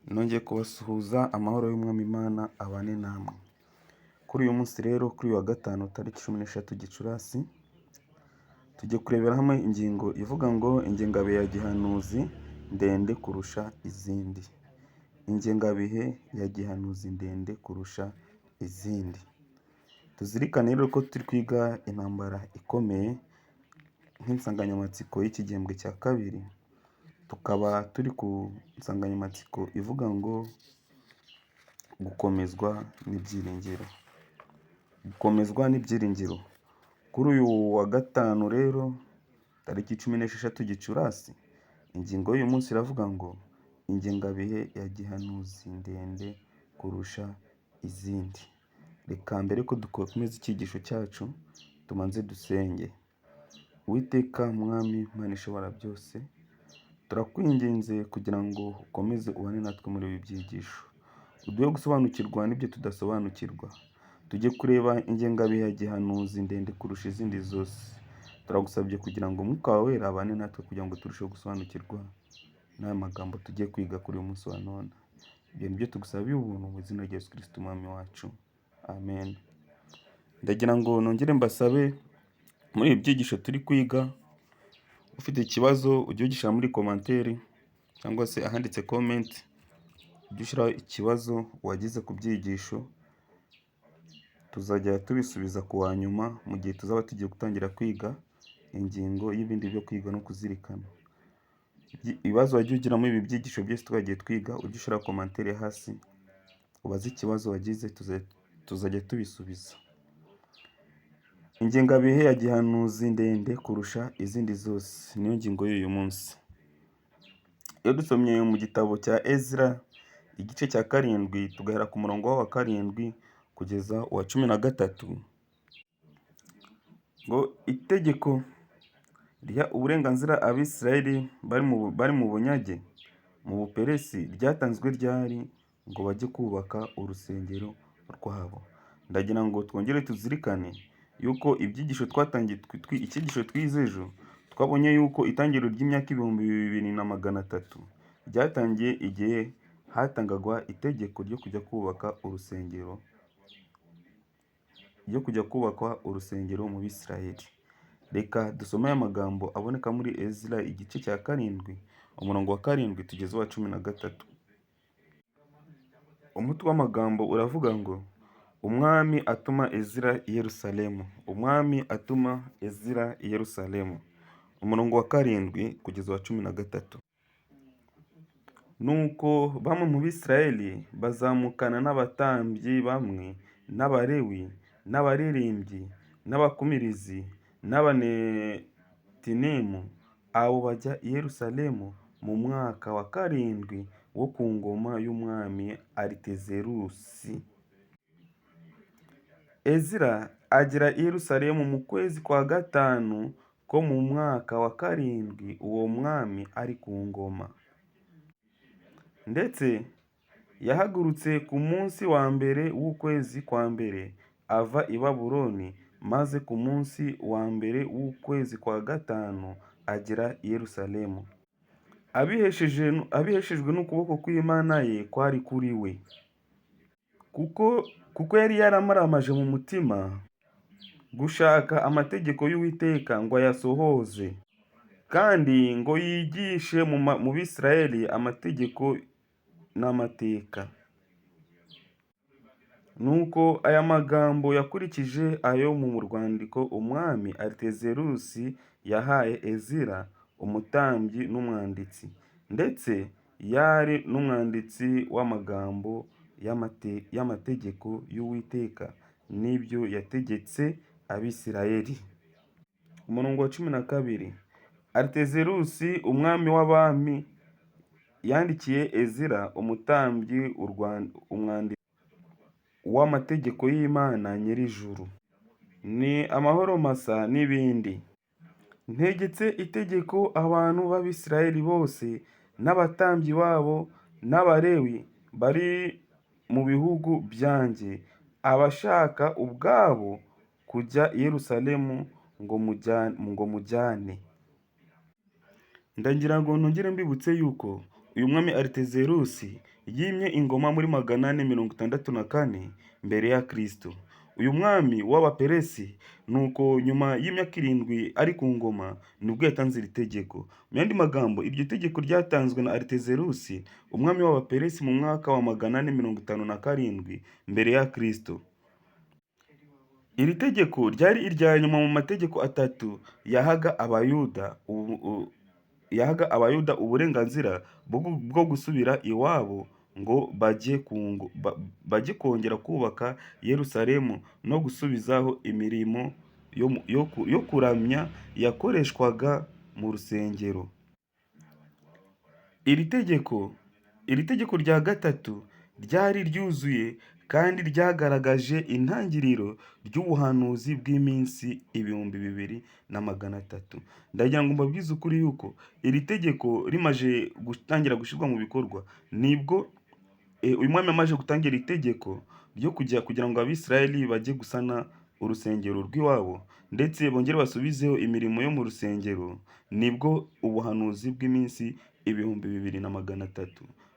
Nongeye kubasuhuza amahoro y'Umwami Imana abane namwe. Kuri uyu munsi rero, kuri uyu wa gatanu tariki 13 Gicurasi, tugiye kurebera hamwe ingingo ivuga ngo ingengabihe ya gihanuzi ndende kurusha izindi. Ingengabihe ya gihanuzi ndende kurusha izindi. Tuzirikane rero ko turi kwiga intambara ikomeye nk'insanganyamatsiko y'iki gihembwe cya kabiri, tukaba turi ku nsanganyamatsiko ivuga ngo gukomezwa n'ibyiringiro. Gukomezwa n'ibyiringiro. Kuri uyu wa gatanu rero tariki 16 Gicurasi, ingingo y'uyu munsi iravuga ngo ingengabihe ya gihanuzi ndende kurusha izindi. Reka mbere ko dukomeza icyigisho cyacu tubanze dusenge. Uwiteka Mwami Mana ishobora byose, turakwinginze kugira ngo ukomeze ubane natwe muri ibi byigisho. Uduhe gusobanukirwa n'ibyo tudasobanukirwa. Tujye kureba ingengabihe ya gihanuzi ndende kurusha izindi zose. Turagusabye kugira ngo Umwuka wawe wera abane natwe kugira ngo turusheho gusobanukirwa n'aya magambo tugiye kwiga kuri uyu munsi wa none. Ibyo ni byo tugusabiye ubuntu mu izina rya Yesu Kristo Umwami wacu. Amen. Ndagira ngo nongere mbasabe muri ibi byigisho turi kwiga, ufite ikibazo ujye ugishyira muri commentaire cyangwa se ahanditse comment, ujye ushyiraho ikibazo wagize ku byigisho, tuzajya tubisubiza ku wa nyuma mu gihe tuzaba tugiye gutangira kwiga ingingo y'ibindi byo kwiga no kuzirikana. Ibibazo wagiye ugira muri ibi byigisho byose twagiye twiga, ujye ushyira commentaire hasi, ubaze ikibazo wagize tuzajya tubisubiza. Ingengabihe ya gihanuzi ndende kurusha izindi zose niyo ngingo y'uyu munsi. Iyo dusomye mu gitabo cya Ezira igice cya 7 tugahera ku murongo wa 7 kugeza uwa 13, ngo itegeko riha uburenganzira Abisirayeli bari mu bunyage mu Buperesi ryatanzwe ryari ngo bajye kubaka urusengero rwabo. Ndagira ngo twongere tuzirikane yuko ibyigisho twatangiye, icyigisho twize ejo, twabonye yuko itangiriro ry'imyaka 2300 ryatangiye igihe hatangagwa itegeko ryo kujya kubaka urusengero, ryo kujya kubakwa urusengero mu Bisirayeli. Reka dusome aya magambo aboneka muri Ezira igice cya 7 umurongo wa 7 tugeze uwa 13. Umutwe w'amagambo uravuga ngo Umwami atuma Ezira i Yerusalemu. Umwami atuma Ezira i Yerusalemu. Umurongo wa 7 kugeza uwa 13. Nuko bamwe mu Bisirayeli bazamukana n'abatambyi bamwe n'Abalewi n'abaririmbyi n'abakumirizi n'Abanetinimu, abo bajya i Yerusalemu mu mwaka wa 7 wo ku ngoma y'umwami Aritezerusi. Ezira agera i Yerusalemu mu kwezi kwa 5 ko mu mwaka wa 7 uwo mwami ari ku ngoma. Ndetse yahagurutse ku munsi wa mbere w'ukwezi kwa mbere ava i Babuloni, maze ku munsi wa mbere w'ukwezi kwa 5 agera i Yerusalemu. Abiheshejwe n'ukuboko kw'Imana ye kwari kuri we. Kuko yari yaramaramaje mu mutima gushaka amategeko y'Uwiteka ngo ayasohoze, kandi ngo yigishe mu Bisirayeli amategeko n'amateka. Nuko aya magambo yakurikije ayo mu rwandiko umwami Aritezerusi yahaye Ezira umutambyi n'umwanditsi, ndetse yari n'umwanditsi w'amagambo y'amategeko y'Uwiteka n'ibyo yategetse Abisirayeli. Umurongo wa 12. Aritezerusi umwami w'abami yandikiye Ezira umutambyi umwanditsi w'amategeko y'Imana nyir'ijuru. Ni amahoro masa n'ibindi. Ntegetse itegeko abantu b'Abisirayeli bose n'abatambyi babo n'Abalewi bari mu bihugu byanjye, abashaka ubwabo kujya i Yerusalemu ngo mujyane. Ndagira ngo nongere mbibutse yuko Uyu mwami Aritezerusi yimye ingoma muri 464 mbere ya Kristo. Uyu mwami w'Abaperesi, nuko nyuma y'imyaka 7 ari ku ngoma nibwo yatanze iri tegeko. Mu yandi magambo, iryo tegeko ryatanzwe na Aritezerusi, umwami w'Abaperesi, mu mwaka wa 457 mbere ya Kristo. Iri tegeko ryari irya nyuma mu mategeko atatu yahaga Abayuda uburenganzira bwo gusubira iwabo ngo bajye kongera kubaka Yerusalemu no gusubizaho imirimo yo kuramya yakoreshwaga mu rusengero. Iri tegeko rya gatatu ryari ryuzuye kandi ryagaragaje intangiriro ry'ubuhanuzi bw'iminsi 2300. Ndagira ngo mbabwize ukuri yuko iri tegeko rimaze gutangira gushyirwa mu bikorwa, nibwo uyu mwami amaze gutangira itegeko ryo kujya kugira ngo Abisirayeli bajye gusana urusengero rw'iwabo ndetse bongere basubizeho imirimo yo mu rusengero, nibwo ubuhanuzi bw'iminsi 2300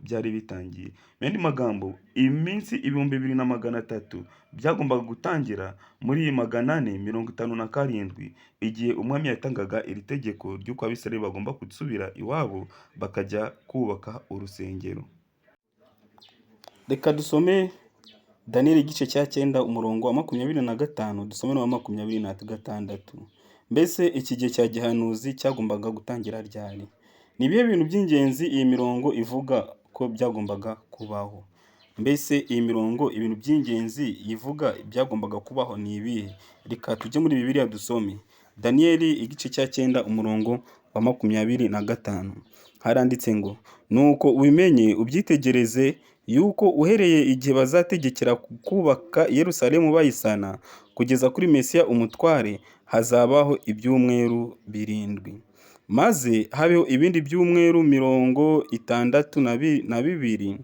byari bitangiye. Mu yandi magambo, iminsi 2300 byagombaga gutangira muri 457, igihe umwami yatangaga iri tegeko ry'uko Abisirayeli bagomba gusubira iwabo bakajya kubaka urusengero. Reka dusome Daniyeli igice cya 9, umurongo wa 25, dusome n'uwa 26. Mbese iki gihe cya gihanuzi cyagombaga gutangira ryari? Ni ibihe bintu by'ingenzi iyi mirongo ivuga ko byagombaga kubaho? Mbese iyi mirongo, ibintu by'ingenzi ivuga byagombaga kubaho ni ibihe? Reka tujye muri Bibiliya dusome. Daniyeli igice cya 9, umurongo wa 25. Haranditse ngo: "Nuko ubimenye ubyitegereze yuko uhereye igihe bazategekera kubaka Yerusalemu bayisana kugeza kuri Mesiya umutware hazabaho ibyumweru 7, maze habeho ibindi byumweru 62,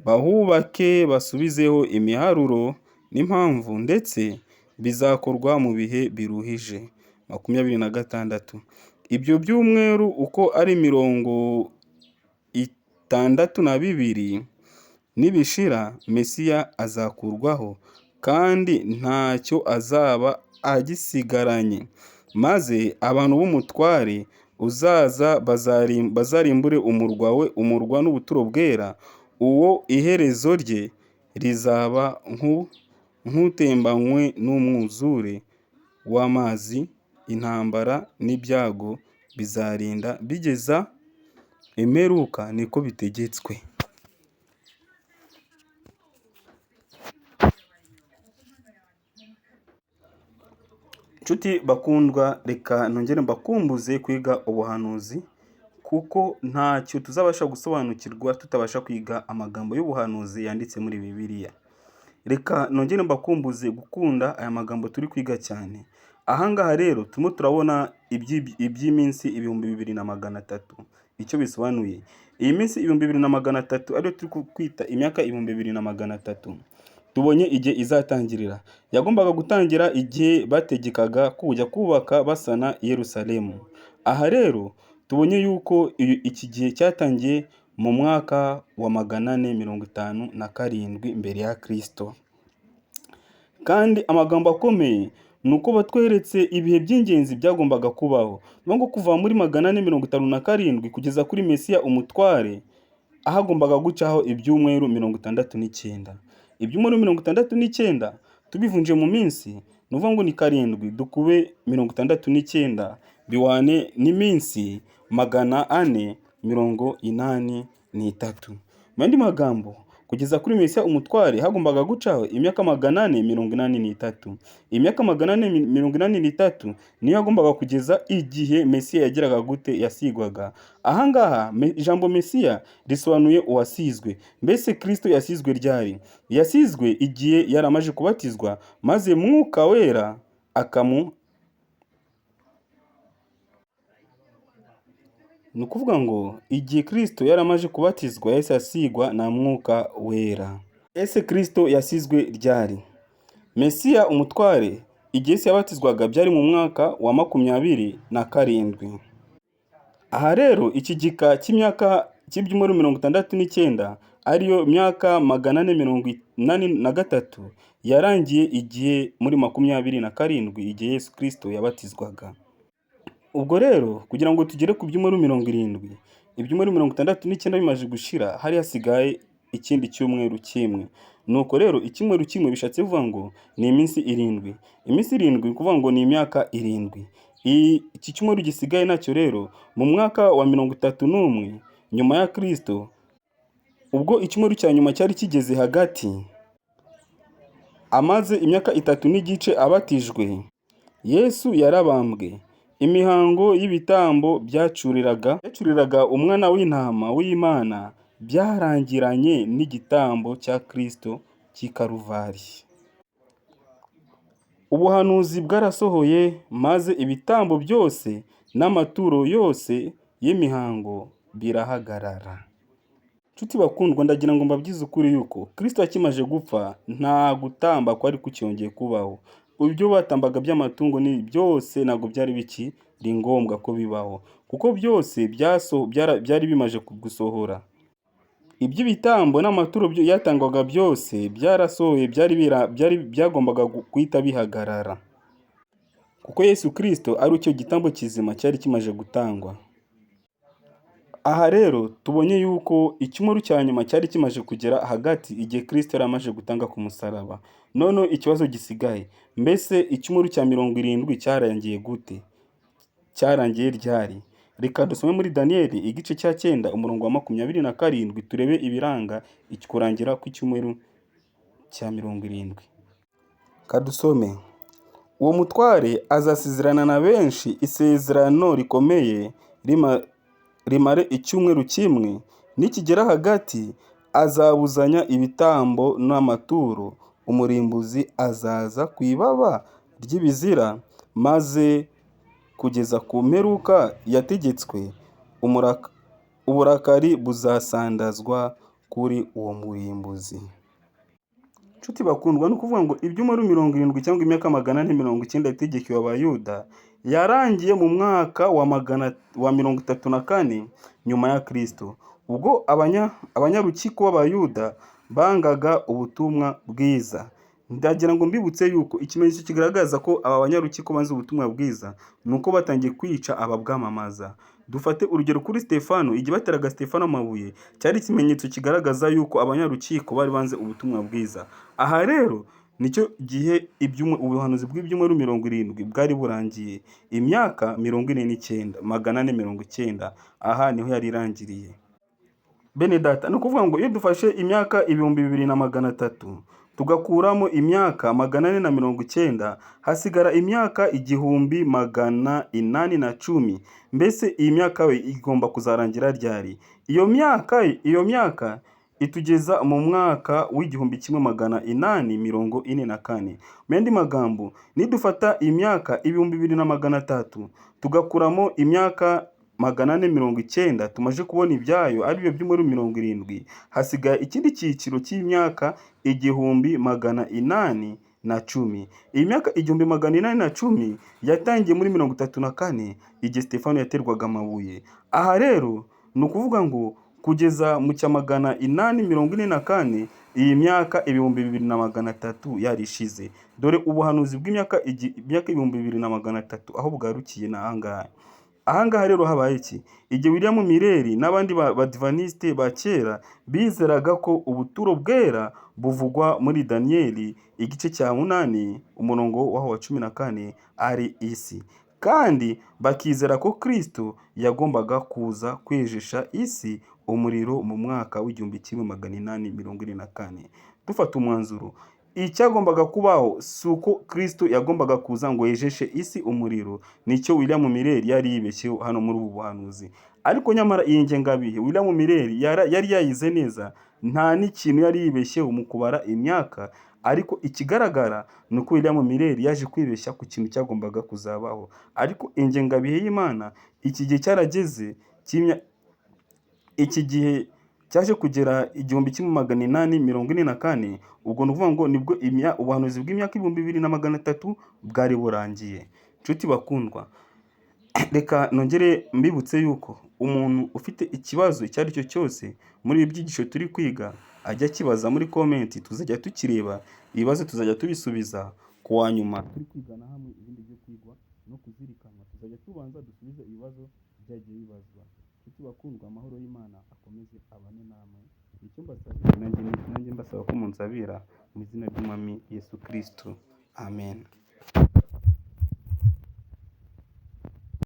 bahubake basubizeho imiharuro n'impamvu, ndetse bizakorwa mu bihe biruhije." 26. Ibyo byumweru uko ari 62 nibishira, Mesiya azakurwaho kandi ntacyo azaba agisigaranye, maze abantu b'umutware uzaza bazarimbure umurwa we, umurwa n'ubuturo bwera. Uwo iherezo rye rizaba nk'utembanywe n'umwuzure w'amazi, intambara n'ibyago bizarinda bigeza imperuka, niko bitegetswe. Nshuti bakundwa, reka nongere mbakumbuze kwiga ubuhanuzi, kuko ntacyo tuzabasha gusobanukirwa tutabasha kwiga amagambo y'ubuhanuzi yanditse muri Bibiliya. Reka nongere mbakumbuze gukunda aya magambo turi kwiga cyane. Ahangaha rero turimo turabona iby'iminsi 2300 icyo bisobanuye. Iyi minsi 2300 ariyo turi kwita imyaka 2300, tubonye igihe izatangirira. Yagombaga gutangira igihe bategekaga kujya kubaka basana Yerusalemu. Aha rero tubonye yuko iki gihe cyatangiye mu mwaka wa 457 mbere ya Kristo. Kandi amagambo akomeye ni uko batweretse ibihe by'ingenzi byagombaga kubaho. Ni ngo kuva muri 457 kugeza kuri Mesiya umutware, ahagombaga gucaho ibyumweru 69. Ibyumweru 69 tubivunje mu minsi, ni ukuvuga ngo ni 7 dukube 69 biwane n'iminsi 483. Mu yandi magambo, kugeza kuri Mesiya umutware hagombaga gucaho imyaka 483. Imyaka 483 niyo yagombaga kugeza igihe Mesiya yageraga gute, yasigwaga. Ahangaha ijambo Mesiya risobanuye uwasizwe. Mbese Kristo yasizwe ryari? Yasizwe igihe yari amaze kubatizwa, maze Mwuka Wera akamu Ni ukuvuga ngo igihe Kristo yari amaze kubatizwa yahise asigwa na Mwuka Wera. Ese Kristo yasizwe ryari? Mesiya umutware igihe Yesu yabatizwaga byari mu mwaka wa 27. Aha rero iki gika cy'imyaka cy'ibyumweru 69, ariyo myaka 483, yarangiye igihe muri 27, igihe Yesu Kristo yabatizwaga. Ubwo rero kugira ngo tugere ku byumweru 70, ibyumweru 69 bimaze gushira, hari hasigaye ikindi cyumweru kimwe. Nuko rero icyumweru kimwe bishatse kuvuga ngo ni iminsi 7. Iminsi 7 ni ukuvuga ngo ni imyaka 7. Iki cyumweru gisigaye nacyo rero mu mwaka wa 31 nyuma ya Kristo, ubwo icyumweru cya nyuma cyari kigeze hagati, amaze imyaka 3 n'igice abatijwe, Yesu yarabambwe. Imihango y'ibitambo byacuriraga umwana w'intama w'Imana byarangiranye n'igitambo cya Kristo cy'i Karuvari. Ubuhanuzi bwarasohoye, maze ibitambo byose n'amaturo yose y'imihango birahagarara. Nshuti bakundwa, ndagira ngo mbabwize ukuri yuko Kristo akimaze gupfa nta gutamba kwari kucyongeye kubaho. Ibyo batambaga by'amatungo ni byose ntabwo byari bikiri ngombwa ko bibaho, kuko byose byari bimaze gusohora. Iby'ibitambo n'amaturo yatangwaga byose byarasohoye, byari byagombaga guhita bihagarara, kuko Yesu Kristo ari cyo gitambo kizima cyari kimaze gutangwa. Aha rero tubonye yuko icyumweru cya nyuma cyari kimaze kugera hagati igihe Kristo yari amaze gutanga ku musaraba. Noneho ikibazo gisigaye, mbese icyumweru cya 70 cyarangiye gute? Cyarangiye ryari? Reka dusome muri Daniyeli igice cya 9 umurongo wa 27, turebe ibiranga kurangira kw'icyumweru cya 70. Kadusome. Uwo mutware azasezerana na benshi isezerano rikomeye rimare icyumweru kimwe, nikigera hagati azabuzanya ibitambo n'amaturo, umurimbuzi azaza ku ibaba ry'ibizira, maze kugeza ku mperuka yategetswe, uburakari buzasandazwa kuri uwo murimbuzi. Nshuti bakundwa, ni ukuvuga ngo ibyumweru 70 cyangwa imyaka 490 yategekewe Abayuda yarangiye mu mwaka wa 34 nyuma ya Kristo, ubwo abanyarukiko b'Abayuda bangaga ubutumwa bwiza. Ndagira ngo mbibutse yuko ikimenyetso kigaragaza ko aba banyarukiko banze ubutumwa bwiza ni uko batangiye kwica ababwamamaza. Dufate urugero kuri Stefano, igihe bateraga Stefano amabuye, cyari ikimenyetso kigaragaza yuko abanyarukiko bari banze ubutumwa bwiza. Aha rero nicyo gihe ubuhanuzi bw'ibyumweru 70 bwari burangiye, imyaka 49, 490, aha niho yari irangiriye. Bene data, ni ukuvuga ngo iyo dufashe imyaka 2300 tugakuramo imyaka 490, hasigara imyaka 1810. Mbese iyi myaka we igomba kuzarangira ryari? Iyo myaka itugeza mu mwaka w'1844. Mu yandi magambo, nidufata imyaka 2300 tugakuramo imyaka 490 tumaze kubona ibyayo, aribyo byumweru 70, hasigaye ikindi cyiciro cy'imyaka 1810. Iyi myaka 1810 yatangiye muri 34 igihe Stefano yaterwaga amabuye. Aha rero ni ukuvuga ngo kugeza mu cya 844, iyi myaka 2300 yari ishize. Dore ubuhanuzi bw'imyaka 2300 aho bugarukiye ni ahangaha. Ahangaha rero habaye iki? Igihe William Miller n'abandi Badivantiste ba kera bizeraga ko ubuturo bwera buvugwa muri Daniyeli igice cya 8 umurongo waho wa 14 ari isi, kandi bakizera ko Kristo yagombaga kuza kwejesha isi umuriro mu mwaka w'1844. Dufata umwanzuro, icyagombaga kubaho si uko Kristo yagombaga kuza ngo yejeshe isi umuriro, nicyo William Miller yari yibeshyeho hano muri ubu buhanuzi. Ariko nyamara iyi ngengabihe William Miller yari yayize neza, nta n'ikintu yari yibeshyeho mu kubara imyaka, ariko ikigaragara ni uko William Miller yaje kwibeshya ku kintu cyagombaga kuzabaho. Ariko ingengabihe y'Imana, iki gihe cyarageze, iki gihe cyaje kugera 1844, ubwo ni ukuvuga ngo nibwo ubuhanuzi bw'imyaka 2300 bwari burangiye. Nshuti bakundwa, Reka nongere mbibutse yuko umuntu ufite ikibazo icyo ari cyo cyose muri ibi byigisho turi kwiga, ajya akibaza muri comment, tuzajya tukireba, ibibazo tuzajya tubisubiza ku wa nyuma turi kwigana hamwe ibindi byo kwigwa no kuzirikanwa. Tuzajya tubanza dusubize ibibazo byagiye bibazwa. Nshuti bakundwa, amahoro y'Imana akomeze abane namwe. Icyo mbasabira nanjye mbasaba ko munsabira mu izina ry'Umwami Yesu Kristo. Amen.